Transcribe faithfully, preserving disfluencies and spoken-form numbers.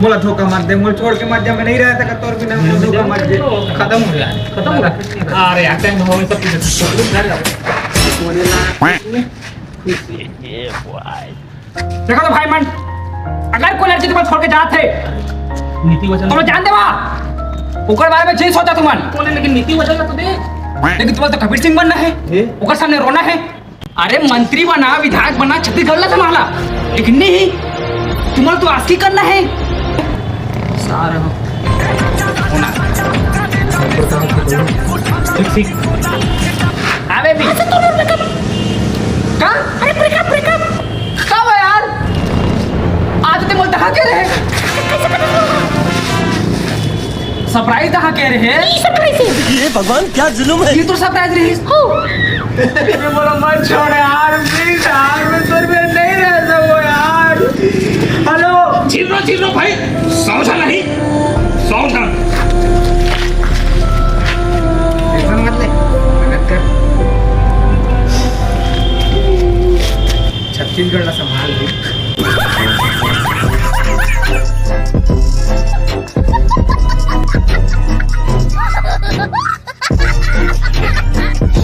मोला धोखा मत दे, मोला छोड़ के मत जा, मैं नहीं रह सकत तोर बिना, मोला धोखा मत दे। खत्म हो गया, खत्म हो गया। अरे यार, टाइम हो, सब कुछ। देखो तो भाई मन, अगर कोई लड़की तुम्हें छोड़ के जात हे, नीति वचन तो जान देवा, ओकर बारे में जी सोचा तुमन। कौन है, लेकिन नीति वचन ला तो दे। लेकिन तुम्हें तो कबीर सिंह बनना है, ओकर सामने रोना है। अरे मंत्री बना, विधायक बना, छत्तीसगढ़ ला संभाला, लेकिन नहीं, तुम्हारा तो आस्की करना है। सारा होना। ठीक, ठीक। अबे भी। का? अरे ब्रेकअप, ब्रेकअप। का हो यार? आज ते बोलता हाँ कह रहे। सरप्राइज कहाँ कह रहे हैं? ये भगवान, क्या जुल्म है। ये तो सरप्राइज रही। हो। ये बोला, "मत छोड़ यार, प्लीज यार, मैं तोर बिना नहीं रह सकूं यार।" हेलो। चिल्लो, चिल्लो भाई, समझा नहीं, समझा। टेंशन मत ले, मेहनत कर। छत्तीसगढ़ ला संभाल ले।